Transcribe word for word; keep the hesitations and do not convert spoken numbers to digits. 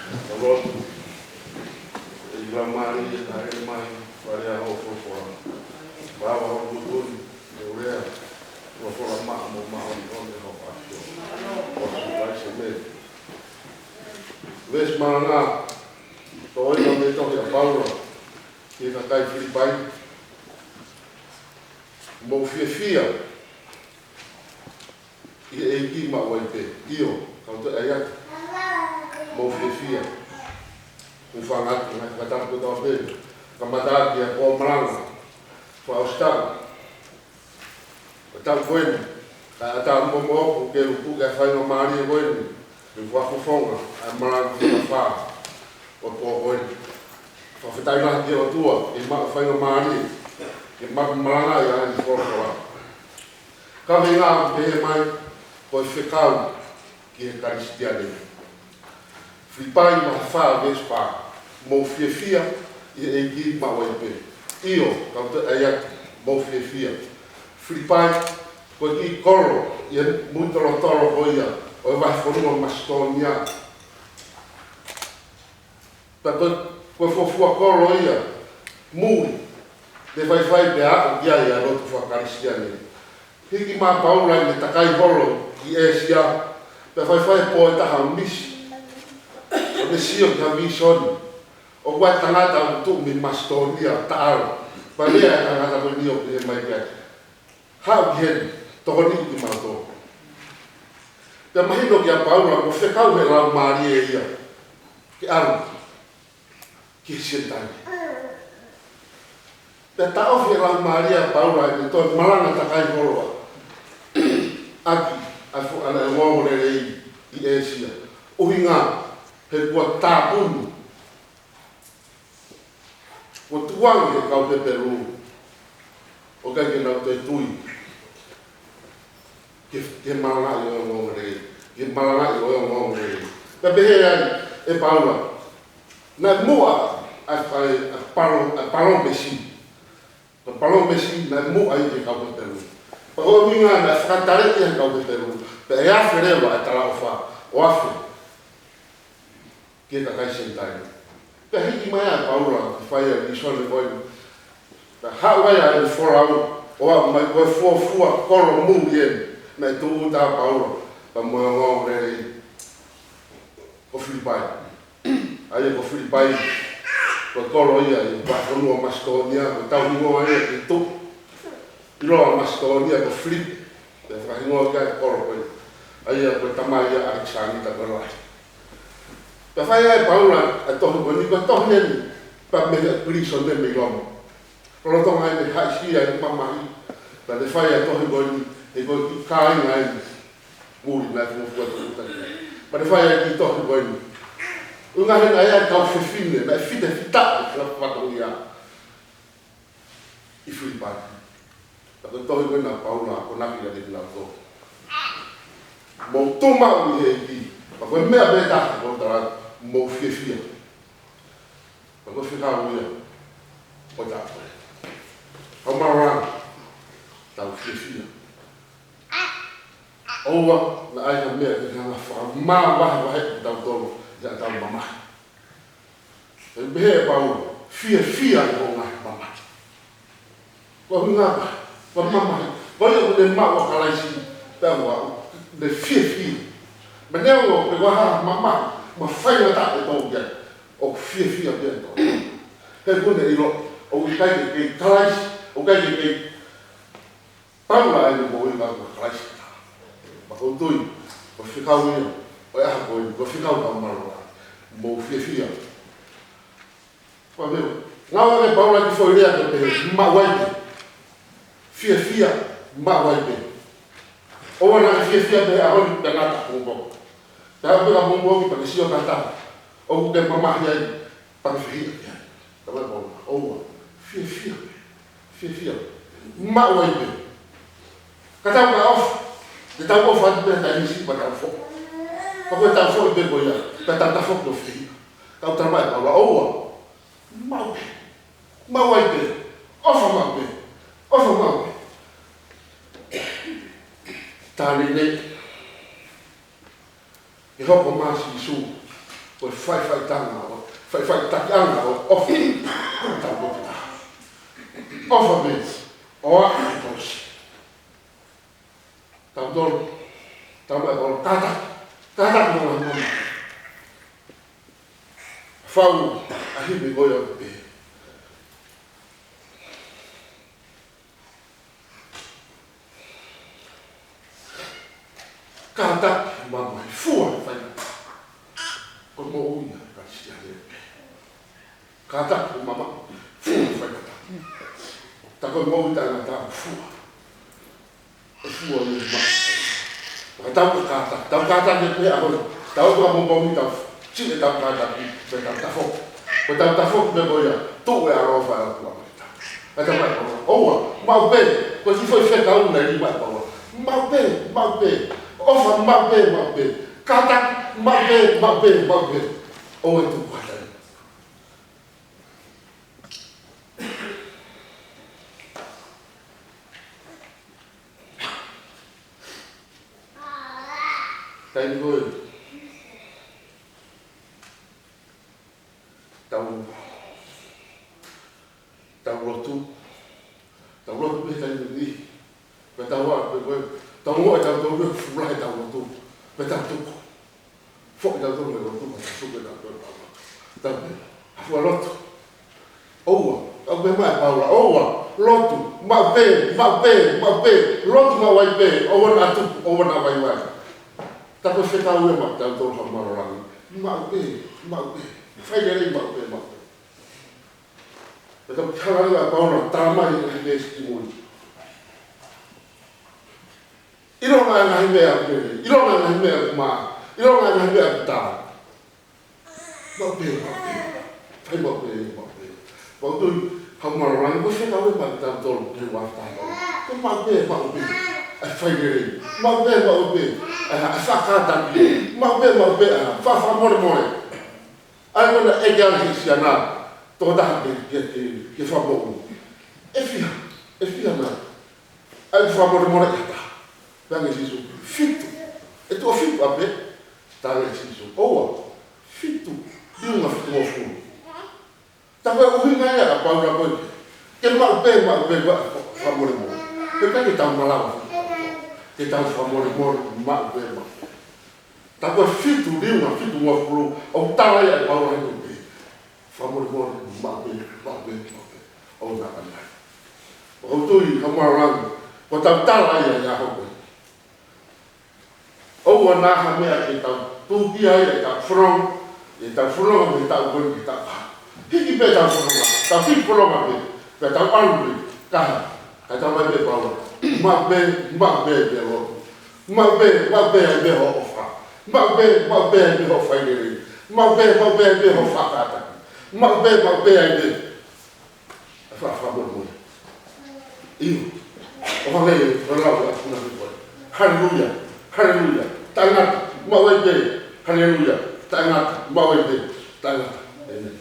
Ka lotu, ʻe Laumālie, ʻe hāʻele mai, fale ʻa hoʻo folofola. Vava hoku tuʻutuʻuni, ke u lea, folofola maʻa mo māʻoniʻoni ʻa hoʻo ʻAfio. ʻOfa ʻi he huafa ʻo Sīsū, ʻēmeni. Veesi malanga, toʻo ia mei he tohi ʻa Paula ki he kakai Filipai. Mou fiefia ʻi he ʻEiki maʻu ai pē. ʻIo, kau toe ʻai atu. Mou fiefia. Hūfanga atu, ngaahi fakatapu kotoa pē. Kamata ʻaki ʻa e pō malanga. Fakaʻosi taʻu. Ko e taʻu ko eni. Kae ʻatā moʻoku ke u puke ʻa e faingamālie ko eni. Ke u fakafofonga ʻa e malanga fika fā ʻo e pō ko eni. Fakafetaʻi lahi ki he ʻOtua, ke maʻu faingamālie. Ke maʻu malangaʻi ʻa e folofola. Kaveinga ʻoku pehē mai, ko e fekau ki he Kalisitiane. Filipai vahe fā veesi fā, mou fiefia ʻi he ʻEiki maʻu ai pē. ʻIo, kau toe ʻai atu, mou fiefia. Filipai, ko e kiʻi kolo ia muitolotolo ko ia ʻo e vahefonua Masitōnia. Pea ko e, ko e fuofua kolo ia mui, ne faifai pea aʻu ki ai ʻa e lotu faka-Kalisitiane. Hiki mai ʻa Paula ʻene takai holo ki ʻĒsia, pea faifai pō ʻe taha ʻo misi, ʻo ne sio ki ha vīsone. ʻOku ʻi ai e tangata ʻoku tuʻu mei Masitōnia, taʻalo. Pea lea ʻa e tangata ko eni ʻo pehē mai ki ai, haʻu ki heni, tokoniʻi kimautolu. Pea mahino kia Paula, ko e fekau ʻe he Laumālie ia ke ʻalu ki he Senitaile. Pea taʻofi ʻe he Laumālie ʻa Paula ʻene toe malanga takai holo ʻaki ʻa e fo-, ʻa e ongoongolelei ʻi ʻĒsia. ʻUhinga, he kuo tāpuni, kuo tukuange ʻe he kau Hepelū ʻoku ʻikai ke nau toe tui ki he, ki he malangaʻi ʻo e ongoongolelei, ki he malangaʻi ʻo e ongoongolelei. Pea pehē ai ʻe Paula, naʻe muʻa ʻa e, ʻa e, ʻa e palo-, ʻa e palōmesi. Ko e palōmesi naʻe muʻa ia ki he kau Hepelū. Pea ko e ʻuhinga naʻe fakataleʻi ia ʻe he kau Hepelū, pea ʻe afe leva ʻa e talaʻofa ʻo afe ki he kakai Senitaile. Pea hiki mai ʻa Paula ke fai ʻa e vīsone ko eni. Pea haʻu ai ʻa e folau ʻo aʻu mai, ko e fuofua kolo mui eni naʻe tūʻuta ai ʻa Paula pea mo e ongoongolelei, ko Filipai. ʻA ia ko Filipai, ko e kolo ia ʻi he vahefonua Masitōnia, ko e tauhingoa ia ki he tuʻi ʻiloa ʻo Masitōnia ko Filipe. Pea fakahingoa ki ai e kolo ko ia. ʻA ia ko e tamai ia ʻo ʻAlekisanita ko e Lahi. Pea fai ai ʻe Paula ʻa e tohi ko eni, ko e tohi eni pea mei he pilīsone mei Loma. Lolotonga ʻene haʻisia ʻene mamahi, pea ne fai ʻa e tohi ko eni, he ko e kiʻi kāinga eni muli naʻe fuofua tūʻuta ki ai. Pea ne fai ʻa e kiʻi tohi ko eni. ʻUhinga he naʻe ʻi ai e kau fefine naʻe fitefitaʻi ʻi he fatongia ʻi Filipai. Pea ko e tohi ko ena ʻa Paula, ko e akonaki ia kiate kinautolu. Mou tuʻu maʻu ʻi he ʻEiki. Pea ko e meʻa pē taha ʻoku ou tala, mou fiefia. Pea ko e fekau ia ʻo e taʻu ko ē. Kau mālōlō, tau fiefia. ʻOua naʻa ʻi ai ha meʻa ke hanga ʻo fakamavahevaheʻi kitautolu ʻi heʻetau mamahi. Pea pehē ʻe Paula, fiefia ʻi hoʻo ngaahi mamahi. Ko e ʻuhinga, ko e mamahi, ko ia ʻoku ne maʻu ʻa Kalaisi, pea ʻoku ne fiefia. Meʻa neongo pe ko e hā e mamahi, mo e faingataʻa ʻe tō ki ai, ʻoku fiefia pē ʻa e tō. He ʻoku ne ʻilo, ʻoku ʻikai ke kei Kalaisi, ʻoku ʻikai ke kei Paula ʻene moʻui, ka ko Kalaisi. Pea ʻoku ou tui, ko e fekau ia ʻo e ʻaho ko eni, ko e fekau, kau mālōlō, mou fiefia. Ko e meʻa, ngāueʻaki ʻe Paula e kiʻi foʻi lea ke pehē, maʻu ai pē. Fiefia, maʻu ai pē. ʻOua naʻa ke fiefia pē he ʻaho ni pea ngata pongipongi. Pea aʻu pē pongipongi pea ke sio ki ha taha ʻoku ke mamahi ai, pea ke fehiʻa ki ai. Talamai ʻe Paula, ʻoua, fiefia pē. Fiefia pē. Maʻu ai pē. Ka tau ka ʻofa, te tau ʻofa atu pē he taimi siʻi pea tau foʻi. Pea ko ʻetau foʻi pē ko ia, pea tau tafoki ʻo fehiʻa. Ka ʻoku talamai ʻe Paula, ʻoua, maʻu pē. Maʻu ai pē. ʻOfa maʻu pē. ʻOfa maʻu pē. Taimi ni, ke hoko mai ʻa Sīsū Ko e faʻifaʻitanga ʻo, faʻifaʻitakiʻanga ʻo e ʻofa. Tau ko kita. ʻOfa me, ʻofa ʻi he kolosi. Tau tolo, tau mai ʻo kātaki, kātaki mo la mama. Fau, ʻa e himi ko ia pē. Kātaki mo mamahi, fua he faingataʻa. Ko e moʻui ʻa e Kalisitiane. Kātaki mo mamahi, fua he faingataʻa. Tā ko e moʻui taʻengata, fua. ʻE fua ni ma. Ka tau ka kātaki, tau kātaki pē ʻaho ni. Tau ka mo mo mi tau. Siʻi ʻetau kātaki, pea tau tafoki. Ko ʻetau tafoki pē ko ia, tuʻu e ʻaloʻofa ʻa e ʻOtua maʻa kitautolu. Pea tau mai ʻoua, ʻoua, maʻu pē, ko e kiʻi foʻi fekau naʻe ʻi ai maʻa Paula. Maʻu pē, maʻu pē, ʻofa maʻu pē, maʻu pē, kātaki maʻu pē, maʻu pē, maʻu pē. ʻOua ʻe tuku atu. Taimi ko ē tau, tau lotu, tau lotu pē taimi ni. Pea tau ō, pea ko ē, tau ō ʻe tau tau ō, fula ʻe tau lotu. Pea tau tuku. Foʻi tau tau ō, lotu, pea tau tuku ʻe tau tau ō. Tau pē, ʻa fua lotu. ʻOua, ʻoku pehē mai ʻa Paula, ʻoua, lotu, maʻu pē, maʻu pē, maʻu pē, lotu maʻu ai pē, ʻoua naʻa tuku, ʻoua naʻa vaivai. Tā ko e fekau ia maʻa kitautolu Haʻu Mā Lōlangi. Maʻu pē, maʻu pē, fai lelei maʻu pē, maʻu pē. Pea tau kiʻi hala ʻa Paula, tā mai ʻa e veesi ki mui. ʻIlonga e ngaahi meʻa ʻoku lelei, ʻilonga e ngaahi meʻa ʻoku maʻa, ʻilonga e ngaahi meʻa ʻoku tā. Maʻu pē, maʻu pē. Fai maʻu pē, maʻu pē. Maʻu tui, Haʻu Mā Lōlangi, ko e fekau ia maʻa kitautolu, ke ua fai. Ko e maʻu pē, maʻu pē. ʻA e fai lelei. Maʻu pē, maʻu pē. ʻA e, ʻa e fakataki. Maʻu pē, maʻu pē. ʻA e fa-, fakamolemole. ʻA ia ko ena ʻeke ʻa e Siana, tokotaha ke, ke, ke, ke fakamoʻui. ʻE fiha, ʻe fiha nai. ʻA e fakamolemole ʻe taha. Pehē ange ʻe Sīsū, fitu. ʻE tuʻo fitu ʻapē? Talaange ʻe Sīsū, ʻoua. Fitu, liunga fitungofulu. Tā ko e ʻuhinga ia ʻa Paula ko ē. Ke maʻu pē, maʻu pē, maʻu pē, fakamolemole. Pea ʻikai ke tau malava. Ke tau fakamolemole, maʻu pē, maʻu pē. Tā ko e fitu, liunga fitungofulu, ʻoku tala ia ʻe Paula heni pē. Fakamolemole, maʻu pē, maʻu pē, maʻu pē. ʻOua naʻa ʻai. ʻOku ou tui, Haʻu Mā Lōlangi, ko ʻetau tala ia ʻi he ʻaho ko ē. ʻOua naʻa ha meʻa ke tau tūkia ai ʻetau fononga, ʻetau fononga mei he taʻu ko eni ki he taʻu kahaʻu. Hiki pē ʻetau fononga, tau hiki fononga pē, pea tau ʻalu pē, kaha, kae tau mai pē Paula. Maʻu pē, maʻu pē pē lotu. Maʻu pē, maʻu pē ai pē hoʻo ʻofa. Maʻu pē, maʻu pē ai pē hoʻo fai lelei. Maʻu pē, maʻu pē ai pē hoʻo fakataki. Maʻu pē, maʻu pē ai pē ʻa e fakamolemole. ʻIo. ʻO hangē ko e lau ʻa e punake ko ē. Haleluia. Haleluia. Taʻengata. Maʻu ai pē. Haleluia. Taʻengata. Maʻu ai pē. Taʻengata. ʻĒmeni.